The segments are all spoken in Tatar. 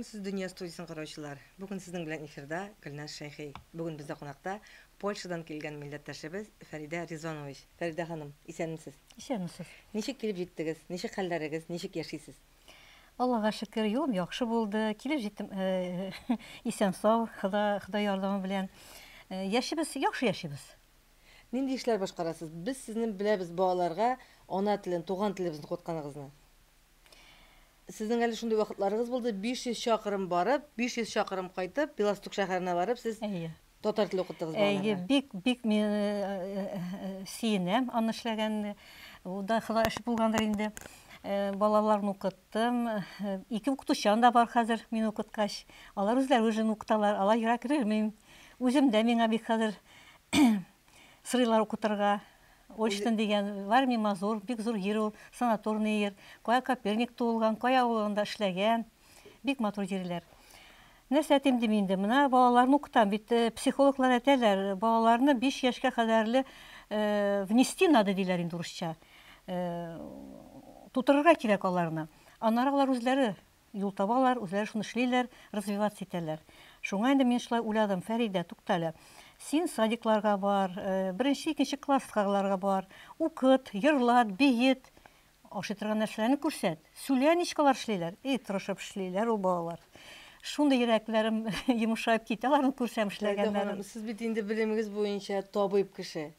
Исәнмесез, Дөнья студиясен караучылар. Бүген сезнең белән эфирда Гөлназ Шәйхи. Бүген бездә кунакта Польшадан килгән милләттәшебез Фәридә Ризванович. Фәридә ханым, исәнмесез. Исәнмесез. Ничек килеп җиттегез? Ничек хәлләрегез? Ничек яшисез? Аллага шөкер, юлым яхшы булды. Килеп җиттем э, исән-сау, Хода, Хода ярдәме белән. Э, яшибез, яхшы яшибез. Нинди эшләр башкарасыз? Без сезне беләбез балаларга ана телен, туган телебезне укытканыгызны. Сезнең әле шундый вакытларыгыз булды, 500 чакрым барып, 500 чакрым кайтып, Белосток шәһәренә барып, сез Әйе. татар теле укыттыгыз Әйе, балаларга. бик, бик мин э, э, сөенәм аны эшләгәнне. Ул да Ходай эше булгандыр инде. Э, балаларны укыттым. Ике укытучы анда бар хәзер, мин укыткач. Алар үзләре үзен укыталар, алар ерак йөрмим. Үзем дә миңа бик хәзер сорыйлар укытырга. Ольштин дигән Варми Мазур, бик зур җир ул, санаторный җир. Кая Коперник туылган, кая ул анда эшләгән. Бик матур җирләр. Нәрсә әйтим дим инде, менә балаларны укытам бит, э, психологлар әйтәләр, балаларны 5 яшькә кадәрле э, внести надо диләр инде урысча. Э, тутырырга кирәк аларны. Аннары алар үзләре Юл табалар, үзләре шуны эшлиләр, развиваться итәләр. Шуңа инде мин шулай уйладым, Фәридә, туктале. Син садикларга бар, э, беренче, икенче классларга бар, укыт, йырлат, биет, ашый торган нәрсәләрне күрсәт. Сүлә ничек алар эшлиләр? Эй, тырышып эшлиләр ул балалар. Шундый йөрәкләрем йомшаеп китә, аларны күрсәм Фәридә эшләгәннәрен. ханым, сез бит инде белемегез буенча табиб кеше.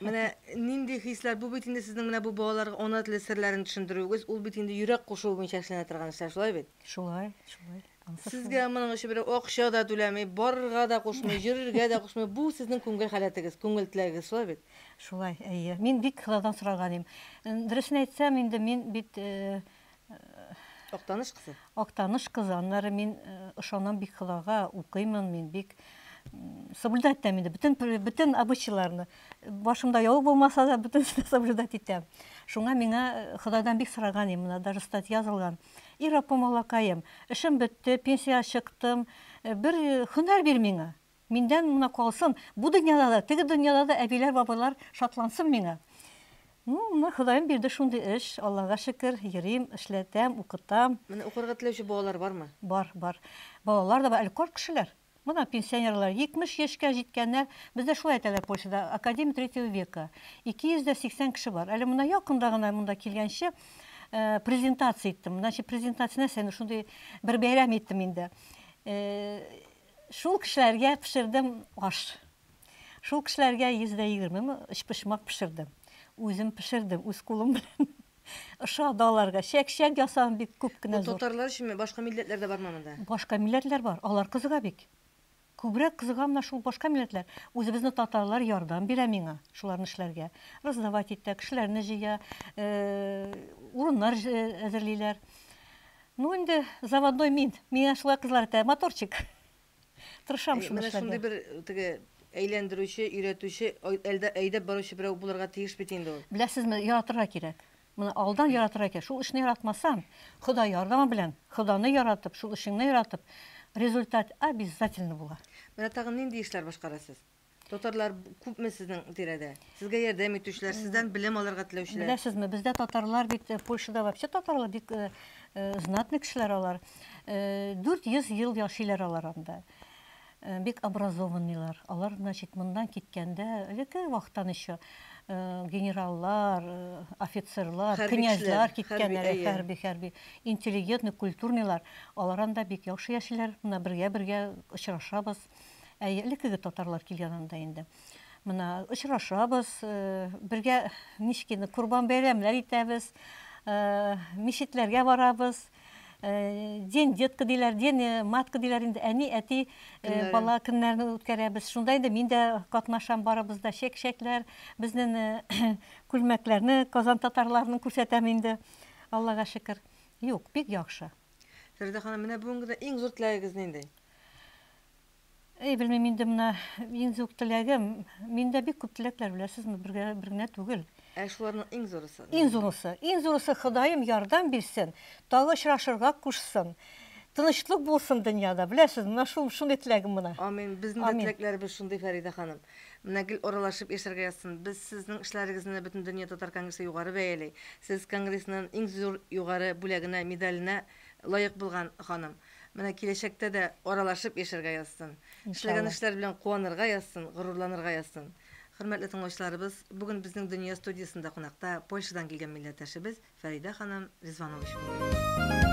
Менә нинди хисләр, бу бит инде сезнең менә бу балаларга ана теле серләрен төшендерүегез, ул бит инде йөрәк кушуы буенча эшләнә торган эшләр, шулай бит? Шулай, шулай. Анысы шулай. Сезгә моның өчен берәү акча да түләми, барырга да кушмый, йөрергә дә кушмый. Бу сезнең күңел халәтегез, күңел теләгегез, шулай бит? Шулай, әйе. Мин бик Ходадан сораган идем. Дөресен әйтсәм, инде мин бит э, Актаныш кызы. Актаныш кызы, аннары мин э, ышанам бик Ходага, укыймын мин бик соблюдать итәм инде бөтен бөтен обычайларны. Башымда яулык булмаса да, бөтенесен соблюдать итәм. Шуңа миңа э, Ходайдан бик сораган идем, менә даже статья язылган. И Раббым Аллакаем, эшем бетте, пенсиягә чыктым, э, бер һөнәр бир миңа. Миндән менә калсын, бу дөньяда да, теге дөньяда да әбиләр, бабайлар шатлансын миңа. Ну, менә Ходаем бирде шундый эш, Аллага шөкер, йөрим, эшләтәм, укытам. Менә укырга теләүче балалар бармы? Бар, бар. Балалар да бар, әле карт кешеләр. Менә пенсионерлар, 70 яшькә җиткәннәр, бездә шулай әйтәләр Польшада, академия третьего века. 280 кеше бар. Әле менә якында гына монда килгәнче э, презентация иттем. Значит, презентация нәрсә, инде шундый бер бәйрәм иттем инде. Э, Шул кешеләргә пешердем аш. Шул кешеләргә 120 өчпочмак пешердем. Үзем пешердем, үз кулым белән. Ошады аларга. Чәк-чәк ясадым бик күп кенә зур. Бу татарлар өченме? Башка милләтләр дә бармы монда? Башка милләтләр бар. Алар кызыга бик. Күбрәк кызыга менә шул башка милләтләр. Үзебезне татарлар ярдәм бирә миңа шуларны эшләргә. Раздавать итә, кешеләрне җыя, э, урыннар әзерлиләр. Ну инде заводной мин. Миңа шулай кызлар әйтә, моторчик. Тырышам шуны Менә шундый бер э, теге әйләндерүче, өйрәтүче, әйдәп баручы берәү булырга тиеш бит инде ул. Беләсезме, яратырга кирәк. Моны алдан яратырга кирәк. Шул эшне яратмасаң, Хода ярдәме белән, Ходаны яратып, шул эшеңне яратып, результат обязательно була. Менә тагын нинди эшләр башкарасыз? Татарлар күпме сезнең тирәдә? Сезгә ярдәм итүчеләр, сездән белем алырга теләүчеләр? Беләсезме, бездә татарлар бит э, Польшада вообще татарлар бик э, э, знатный кешеләр алар. 400 ел яшиләр алар анда. Бик образованныйлар. Алар, значит, моннан киткәндә, элекке вакыттан еще генераллар, офицерлар, князьлар киткәннәр, хәрби, хәрби, интеллигентный, культурныйлар. Алар анда бик яхшы яшиләр. Менә бергә-бергә очрашабыз. Әйе, элеккеге татарлар килгән анда инде. Менә очрашабыз, э, бергә ничек инде Корбан бәйрәмнәр итәбез, э, мичетләргә барабыз. Э, день детка диләр, день матка диләр инде, әни, әти, бала көннәрен үткәрәбез. Шунда инде мин дә катнашам, барыбыз да чәк-чәкләр, безнең күлмәкләрне Казан татарларының күрсәтәм инде. Аллага шөкер. Юк, бик яхшы. Фәридә ханым, менә бүгенге көндә иң зур теләгегез нинди? Әй, белмим инде менә иң зур теләгем. Миндә бик күп теләкләр, беләсезме, бергә бер генә түгел. Ә шуларның иң зурысы? Иң зурысы. Иң зурысы Ходаем ярдәм бирсен, тагы очрашырга кушсын. Тынычлык булсын дөньяда, беләсез, менә шул шундый теләгем менә. Амин. Безнең дә теләкләребез шундый, Фәридә ханым. Менә гел аралашып яшәргә язсын. Без сезнең эшләрегезне Бөтендөнья татар конгрессы югары бәяли. Сез конгрессның иң зур югары бүләгенә, медаленә лаек булган ханым. Менә киләчәктә дә аралашып яшәргә язсын. Эшләгән эшләр белән куанырга язсын, горурланырга язсын. Хөрмәтле тыңлаучыларыбыз, бүген безнең Дөнья студиясендә кунакта Польшадан килгән милләттәшебез Фәридә ханым Ризванович булды.